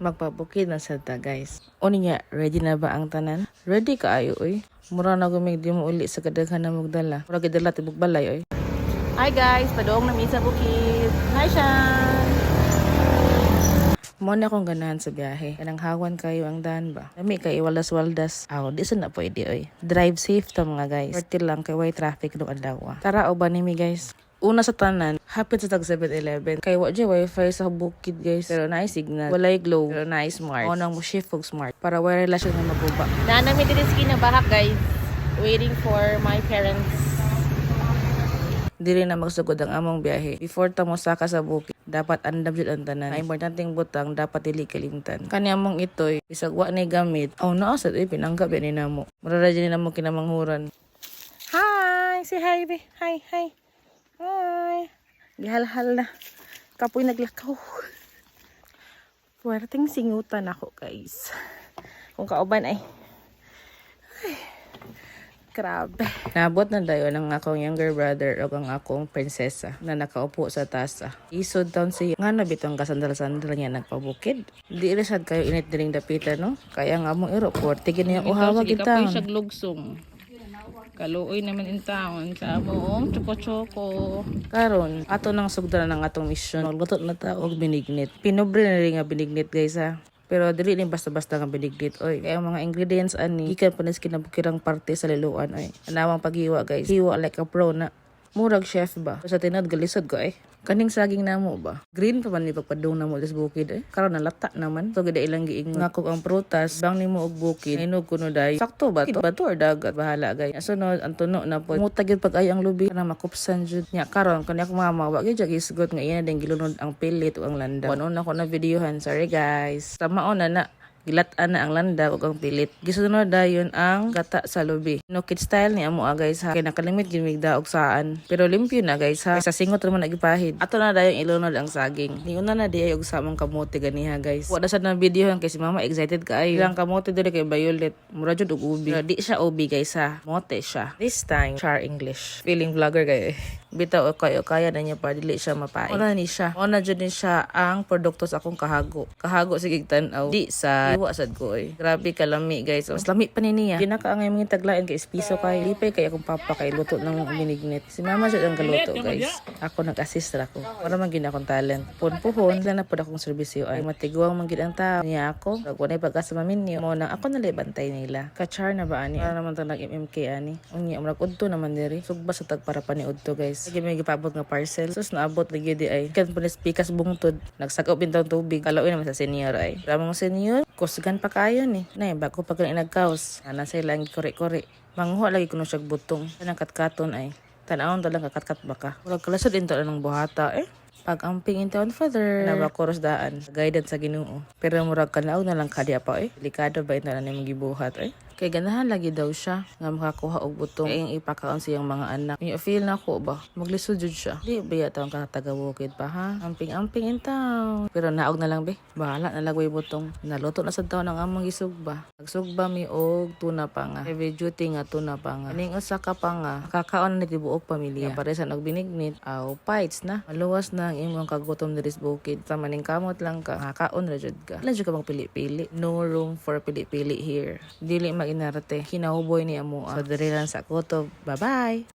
Magpabukid na sad ta, guys. Unya, ready na ba ang tanan? Ready kaayo oy. Mura na gumig di mo uli sa kadaghan na magdala. Mura gidala tibok balay oy. Hi guys, padong na sa bukid. Hi Shan! Mao na akong ganahan sa biyahe. Kanang hawan kayo ang daan ba? Lami kay iwaldas-waldas. Aw, di sa na pwede oy. Drive safe ta, mga guys. Pwerte lang kay way traffic no adlaw. Tara, uban nimi, guys. Una sa tanan, hapit sa tag 7-Eleven. Kay wa jud wifi sa bukid, guys. Pero naay signal. Walay Globe. Pero naay Smart. Mao nang mo shift og Smart. Para way relasyon nga maguba. Naa na mi diri sa Kinabahak, guys. Waiting for my parents. Diri na magsugod ang among biyahe. Before ta mo saka sa bukid, dapat andam jud ang tanan. Ang importanteng butang dapat dili kalimtan. Kani among itoy, bisag wa ni gamit. Aw, naa sad eh, pinangga ba ni namo. Mura ra jud ni namo kinamanghuran. Hi! Say hi, be. Hi, hi. Hi. Gihalhal na. Kapoy naglakaw. Puwerteng singutan ako, guys. Kung kauban ay. Ay. Grabe. Naabot na dayon ang akong younger brother ug ang akong prinsesa na nakaupo sa tasa. Isod taon siya. Nga na bitong kasandal-sandal niya nagpabukid. Di ra sad kayo init diring dapita, no? Kaya nga among iro, puwerte gid niya uhawa Sige, gid kapoy taon. siya lugsong. Kaluoy naman in town sa among choco-choco. Karon, ato nang sugdan ang atong misyon. Magluto na ta og binignit. Pinobre na rin nga binignit, guys, ha. Pero dili ni basta-basta nga binignit oy. Kaya ang mga ingredients ani gikan pa ni sa kinabukirang parte sa Liloan oy. Anawang paghiwa, guys. Hiwa like a pro na. Murag chef ba? Sa tinod galisod ko eh. Kaning saging namo ba? Green pa man ni pagpadung namo sa bukid eh. Karon nalata naman. So gid ilang giingon nga kung ang prutas bang nimo og bukid hinog kuno day. Sakto ba to? Bato or dagat? Bahala, guys. Sunod ang tuno na po. Muta gyud pag ay ang lubi na makupsan jud. Nya karon kani akong mama wa gyud isgot nga iya na gilunod ang pilit o ang landa. Kuno na ko na videohan. Sorry, guys. Tamaon na na. Gilat-an na ang landa ug ang pilit. Gisunod dayon ang gata sa lubi. No kid style ni amo ah, guys, ha. Kay nakalimit gyud mig daog saan. Pero limpyo na, guys, ha. Kay sa singot ra man nagipahid. Ato na dayon ilunod ang saging. Niuna na di ay og samong kamote ganiha, guys. Wa na sad na video kay si mama excited kaayo. Ilang kamote diri kay violet. Mura jud og ubi. Pero di siya ubi, guys, ha. Mote siya. This time, char English. Feeling vlogger kayo eh. Bitaw o kayo kaya na niya pa dili siya mapain. Una ni siya. Una jud ni siya ang produkto sa akong kahago. Kahago sige tan-aw. Di sa iwa sad ko oy. Grabe kalami, guys. Mas lami pa ni niya. Pinakaangay mga taglain kay espiso kay lipay kay akong papa kay luto ng binignit. Si mama jud ang galuto, guys. Ako nag-assist ra ko. Para man gid akong talent. Pun puhon sila na pud akong serbisyo ay matiguang man gid ang tao. Niya ako. Pag walay pag-asa maminyo mo nang ako na bantay nila. Kachar na ba ani? Para naman tong nag-MMK ani. Unya murag udto naman diri. Sugba sa tag para pa ni udto, guys. Sige may gipabot nga parcel. Sus, naabot lagi di ay. Kan punis pikas bungtod. Nagsagaw bintang tubig. Kaloy naman sa senior ay. Ramong senior, kusgan pa kayo ni. Nay, bago pa kani nagkaos. Ana sa ilang kore-kore. Manghuha lagi kuno siya butong. Kanang katkaton ay. Tanawon talang kakatkat baka. Murag kalasod into ng buhata eh. Pag-amping in town, Father. Nabakoros daan. Guidance sa Ginoo. Pero murag kanaog na lang kadya pa eh. Delikado ba ito na nimong gibuhat eh? Kay ganahan lagi daw siya nga makakuha og butong kay iyang ipakaon sa iyang mga anak. Unya feel na ko ba? Maglisod jud siya. Di ba yata ang taga bukid pa ha? Amping-amping in town. Pero naog na lang be. Bahala na lagway butong. Naluto na sa taon ang among gisugba. Nagsugba mi og tuna pa nga. Heavy duty nga tuna pa nga. Kaning usa ka pa nga. Kakaon na ni tibuok pamilya. Paresan og binignit. Aw, fights na. Maluwas na ang imong kagutom diri sa bukid. Sa maning kamot lang ka. Makakaon ra jud ka. Wala jud ka bang pili-pili. No room for pili-pili here. Dili maginarte. Kinauboy ni amo. So diri lang sa kutob. Bye-bye.